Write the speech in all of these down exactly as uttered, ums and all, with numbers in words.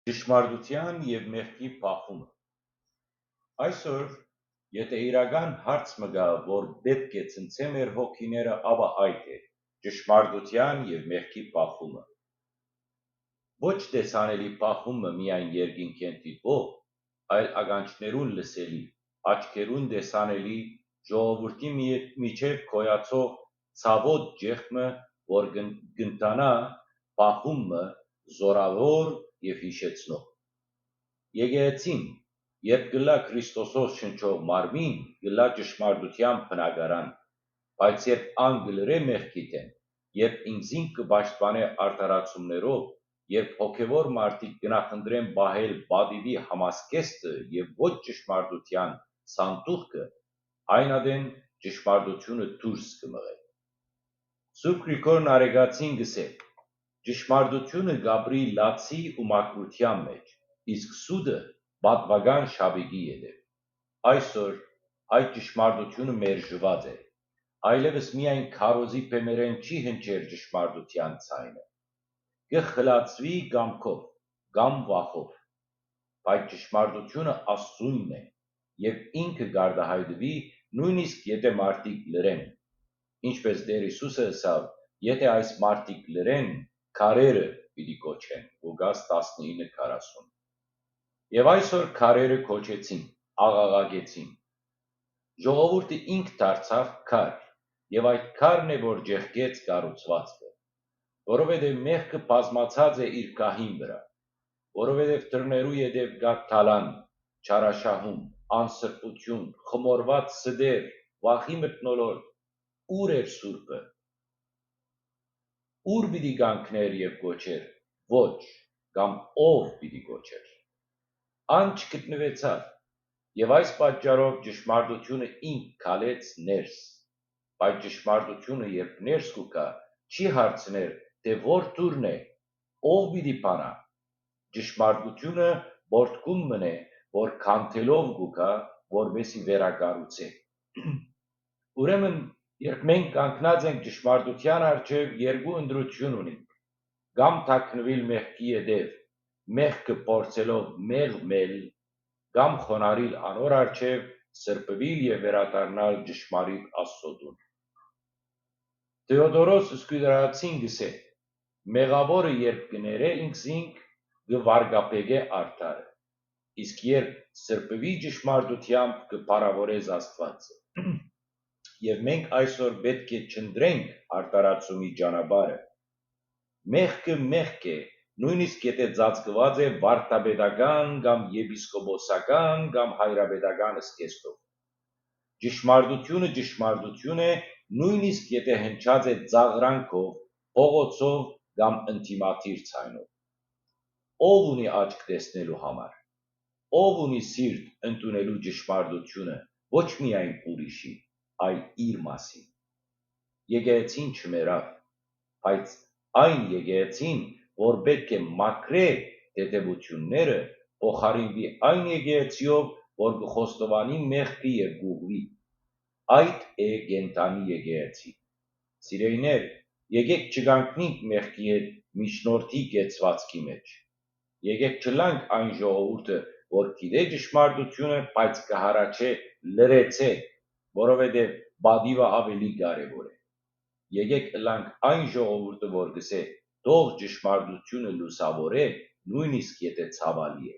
Ճշմարտութեան եւ մեղքի բախումը։ Այսօր, եթէ իրական հարց մը կայ, որ պէտք է ցնցէ մեր հոգիները, ապա այդ է՝ ճշմարտութեան եւ մեղքի բախումը։ Ոչ տեսանելի բախումը միայն երկինքէն դիտուող, այլ ականջներուն լսելի, աչքերուն տեսանելի, ժողովուրդի մի-, միջեւ գոյացող ցաւոտ ճեղքը, որ կն-, կ'ընթանայ բախումը զօրաւոր եւ յիշեցնող։ Եկեղեցին, երբ կ'ըլլայ Քրիստոսով շնչող մարմին, կ'ըլլայ ճշմարտութեան բնակարան, բայց երբ ան կը լռէ մեղքիդէն, երբ ինքզինք կը պաշտպանէ արդարացումներով, երբ հոգեւոր մարդիկ կը նախընտրեն պահել պատիւի համազգեստը եւ ոչ ճշմարտութեան սանտուղքը, այն ատեն ճշմարտությունը դուրս կը մղէ։ Սուրբ Գրիգոր Նարեկացին կ'ըսէ. «Ճշմարտությունը կ'ապրի լացի ու մաքրութեան մէջ, իսկ սուտը՝ պատուական շապիկի ետեւ»։ Այսօր այդ ճշմարտությունը մերժուած է։ Այլեւս միայն քարոզի բեմերէն չի հնչեր ճշմարտութեան ձայնը։ Կը խլացուի կամքով կամ վախով, բայց ճշմարտությունը Աստուծոյնն է, եւ ինքը կ'արտայայտուի, նոյնիսկ եթէ մարդիկ լռեն։ Ինչպէս Տէր Յիսուսը ըսաւ, եթէ այս մարդիկ լռեն, քարերը պիտի կոչեն, Ղուկաս տասնինը քառասուն։ Եւ այսօր քարերը կոչեցին, աղաղակեցին։ Ժողովուրդը ինք դարձաւ քար, եւ այդ քարն է, որ ճեղքեց կառուցուածքը, որովհետեւ մեղքը բազմացած է իր գահին վրայ, որովհետեւ դռներու ետեւ կայ թալան, չարաշահում, անսրբութիւն, խմորուած ստեր, վախի մթնոլորտ, ո՞ւր էր սուրբը։ Ո՞ւր պիտի կանգներ եւ կոչեր, ոչ, կամ ո՞վ պիտի կոչեր։ Ան չգտնուեցաւ, եւ այս պատճառով ճշմարտությունը ինք քալեց ներս։ Բայց ճշմարտությունը, երբ ներս կու գայ, չի հարցներ, թէ ո՞ր դուռն է, ո՞վ պիտի բանայ։ Ճշմարտությունը պոռթկում մըն է, որ քանթելով կու գայ, որպէսզի վերակառուցէ։ Ուրեմն, երբ մենք կանգնած ենք ճշմարտութեան առջեւ, երկու ընտրութիւն ունենք. կամ թաքնուիլ մեղքի ետեւ, մեղքը փորձելով մեղմել, կամ խոնարհիլ անոր առջեւ, սրբուիլ եւ վերադառնալ ճշմարիտ Աստուծոյ։ Թէոդորոս Սկուտերացին կ'ըսէ. «Մեղաւորը երբ կը ներէ ինքզինք, կը վարկաբեկէ արդարը, իսկ երբ սրբուի ճշմարտութեամբ, կը փառաւորէ Աստուածը»։ Եւ մենք այսօր պէտք է չընտրենք արդարացումի ճանապարհը։ Մեղքը մեղք է, նոյնիսկ եթէ ծածկուած է վարդապետական կամ եպիսկոպոսական կամ հայրապետական զգեստով։ Ճշմարտությունը ճշմարտություն է, նոյնիսկ եթէ հնչած է ծաղրանքով, փողոցով կամ ընդդիմադիր ձայնով։ Ո՞վ ունի աչք տեսնելու համար։ Ո՞վ ունի սիրտ ընդունելու ճշմարտությունը, ոչ միայն ուրիշի, այլ իր մասին։ Եկեղեցին չմեռաւ, բայց այն եկեղեցին, որ պէտք է մաքրէ տետեւութիւնները, փոխարինուի այն եկեղեցիով, որ կը խոստովանի մեղքը եւ կ'ուղղուի։ Այդ է կենդանի եկեղեցի։ Սիրելիներ, եկէք չկանգնենք մեղքի հետ միջնորդի կեցուածքի մէջ։ Եկէք չըլլանք այն ժողովուրդը, որ գիտէ ճշմարտությունը, բայց կը հառաչէ. «Լռեցէ, որովհետեւ պատիւը աւելի կարեւոր է»։ Եկէք ըլլանք այն ժողովուրդը, որ կ'ըսէ. «Թող ճշմարտությունը լուսաւորէ, նոյնիսկ եթէ ցաւալի է»։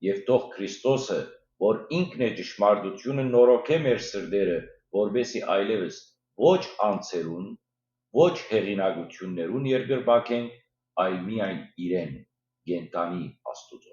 Եւ թող Քրիստոսը, որ ինքն է ճշմարտությունը, նորոգէ մեր սրտերը, որպէսզի այլեւս ոչ անձերուն, ոչ հեղինակութիւններուն երկրպագենք, այլ միայն իրեն, կենդանի Աստուծոյ։